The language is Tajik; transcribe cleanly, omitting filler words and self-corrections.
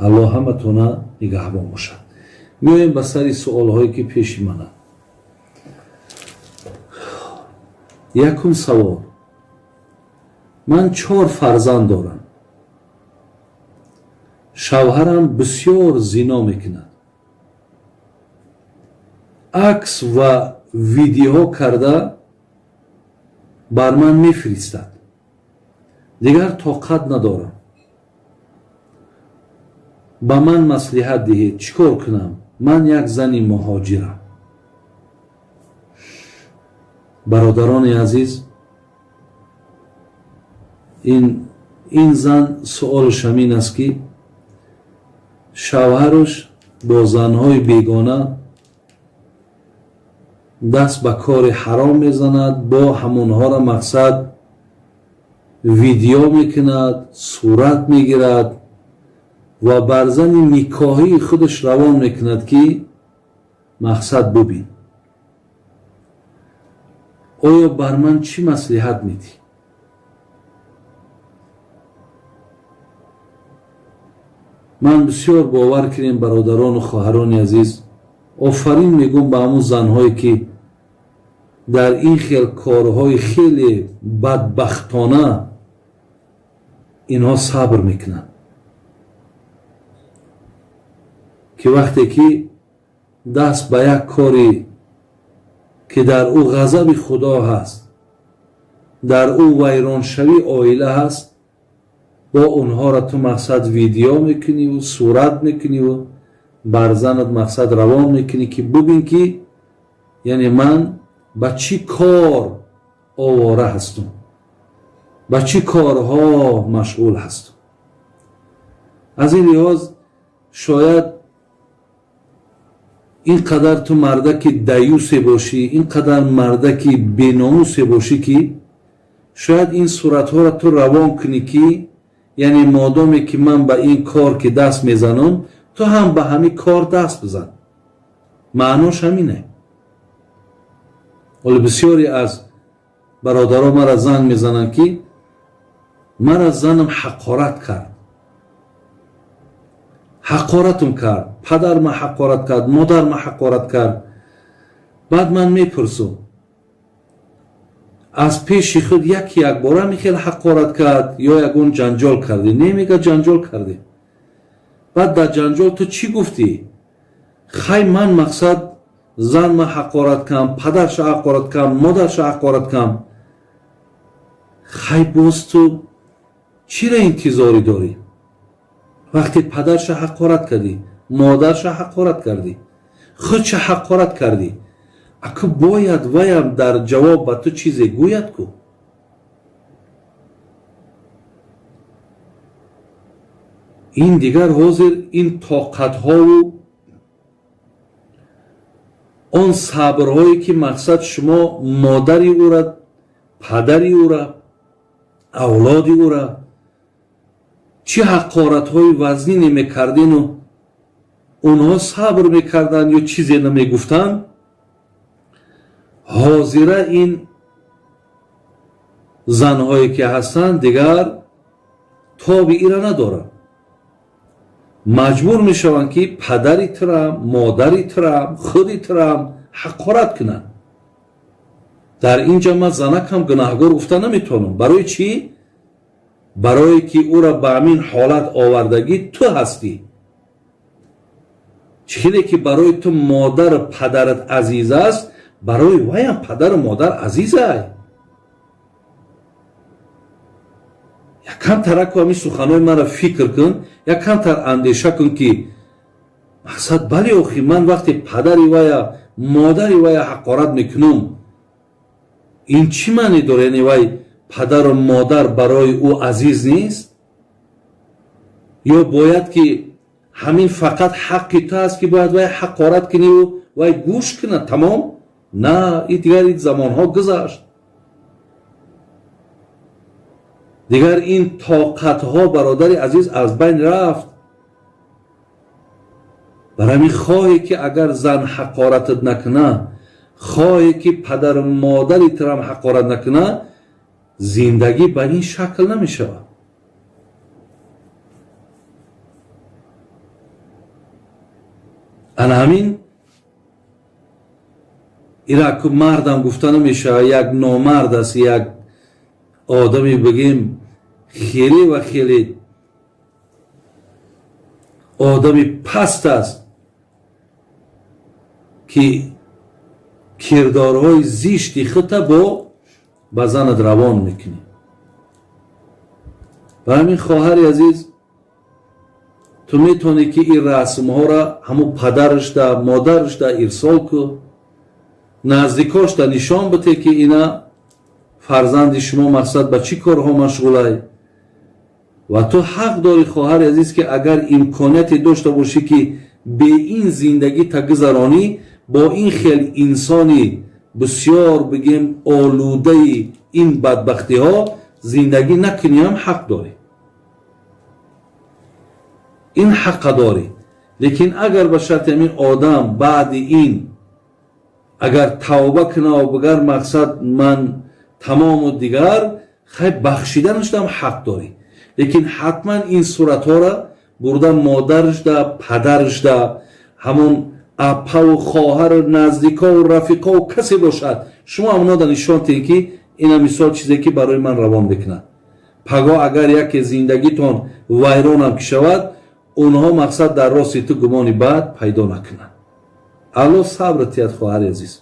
Аллоҳ ҳаматона нигаҳбон бошад. Меоем ба сари суолҳое, ки пеши мананд. Якум савол: ман чор фарзанд дорам, шавҳарам бисёр зино мекунад, акс ва видеоҳо карда бар ман мефиристад. Дигар тоқат надорам, ба ман маслиҳат диҳед, чӣ кор кунам? Ман як зани муҳоҷирам. Бародарони азиз, ин зан суолаш ҳамин аст, ки шавҳараш бо занҳои бегона даст ба кори ҳаром мезанад, бо ҳамонҳоро мақсад видео мекунад, сурат мегирад ва бар зани никоҳии худаш равон мекунад, ки мақсад бубин. Оё бар ман чӣ маслиҳат медиҳӣ? Ман бисёр бовар кунем, бародарону хоҳарони азиз, офарин мегӯм ба ҳамун занҳое, ки дар ин хел корҳои хеле бадбахтона инҳо сабр мекунанд, ки вақте ки даст ба як коре, ки дар ӯ ғазаби Худо ҳаст, дар ӯ вайроншавии оила ҳаст, бо онҳоро ту мақсад видео мекуниву сурат мекуниву бар занат мақсад равон мекунӣ, ки бубин, ки яъне ман ба чӣ кор овора ҳастум, ба чӣ корҳо машғул ҳастум. Аз ин лиҳоз, шояд ин қадар ту мардаки даюсе бошӣ, ин қадар мардаки беномусе бошӣ, ки шояд ин суратҳоро ту равон кунӣ, ки яъне модоме ки ман ба ин кор ки даст мезанам, ту ҳам ба ҳамин кор даст бизан. Маънош ҳамине. Ҳоло бисёре аз бародаро мара занг мезананд, ки мара занам ҳақорат кард, ҳақоратм кард, падарма ҳақорат кард, модарма ҳақорат кард. Баъд ман мепурсум: аз пеши худ яки якбора михел ҳақорат кард ё ягон ҷанҷол кардӣ? Не, мега, ҷанҷол кардем. Баъд дар ҷанҷол ту чӣ гуфтӣ? Хай, ман мақсад зан ма ҳақорат кам, падарша ҳақорат кам, модарша ҳақорат кам. Хай, боз ту чиро интизорӣ дорӣ, вақте падарша ҳақорат кардӣ, модарша ҳақорат кардӣ, худша ҳақорат кардӣ? Аку бояд ваям дар ҷавоб ба ту чизе гӯяд ку. Ин дигар ҳозир ин тоқатҳову он сабрҳое, ки мақсад шумо модари ӯра, падари ӯра, авлоди ӯра чӣ ҳақоратҳои вазнине мекардену онҳо сабр мекарданд ё чизе намегуфтанд, ҳозира ин занҳое, ки ҳастанд, дигар тоби ира надоранд, маҷбур мешаванд, ки падари турам, модари турам, худи турам ҳақорат кунанд. Дар ин ҷа ман занакам гунаҳгор гуфта наметавонам. Барои чӣ? Барое ки ӯра ба ҳамин ҳолат овардагӣ ту ҳастӣ. Чӣ хеле ки барои ту модару падарат азиз аст, барои ваям падару модар азизай. Якамтараку ҳамин суханҳои маро фикр кун, якамтар андеша кун, ки мақсад бале, охи ман вақте падари вая, модари вая ҳақорат мекунам, ин чӣ маъне дорад? Яъне вай падару модар барои ӯ азиз нест? Ё бояд ки ҳамин фақат ҳаққи ту аст, ки бояд вай ҳақорат куниву вай гӯш кунад, тамом? На, и дигар ин замонҳо гузашт, дигар ин тоқатҳо, бародари азиз, аз байн рафт. Бар ҳамин хоҳе, ки агар зан ҳақоратат накуна, хоҳе, ки падару модари турам ҳақорат накуна, зиндагӣ ба ин шакл намешавад. Ана ҳамин ира мардам гуфта намешавад, як номард аст, як одаме, бигем, хеле ва хеле одами паст аст, ки кирдорҳои зишти худта бо ба занат равон мекунӣ. Ба ҳамин, хоҳари азиз, ту метавонӣ, ки ин расмҳоро ҳамун падарашда, модарашда ирсол ку, наздикошда нишон бите, ки ина фарзанди шумо, мақсад, ба чӣ корҳо машғулай. Ва ту ҳақ дорӣ, хоҳари азиз, ки агар имконияте дошта бошӣ, ки бе ин зиндагӣ та гузаронӣ, бо ин хел инсони бисёр, бигем, олудаи ин бадбахтиҳо зиндагӣ накунӣ ҳам ҳақ дорӣ, ин ҳаққа дорӣ. Лекин агар ба шарти ҳамин одам баъди ин агар тавба кунаву бигар, мақсад, ман тамому дигар, хай, бахшиданашдам ҳақ дорӣ. Лекин ҳатман ин суратҳоро бурда модарашда, падарашда, ҳамон апаву хоҳару наздикову рафиқову касе бошад, шумо ҳамонода нишон тиҳед, ки ина мисол чизе, ки барои ман равон мекунад. Пагоҳ агар яке зиндагитон вайронам ки шавад, онҳо, мақсад, дар рости ту гумони бад пайдо накунанд. Алло сабр тиҳад, хоҳари азиз.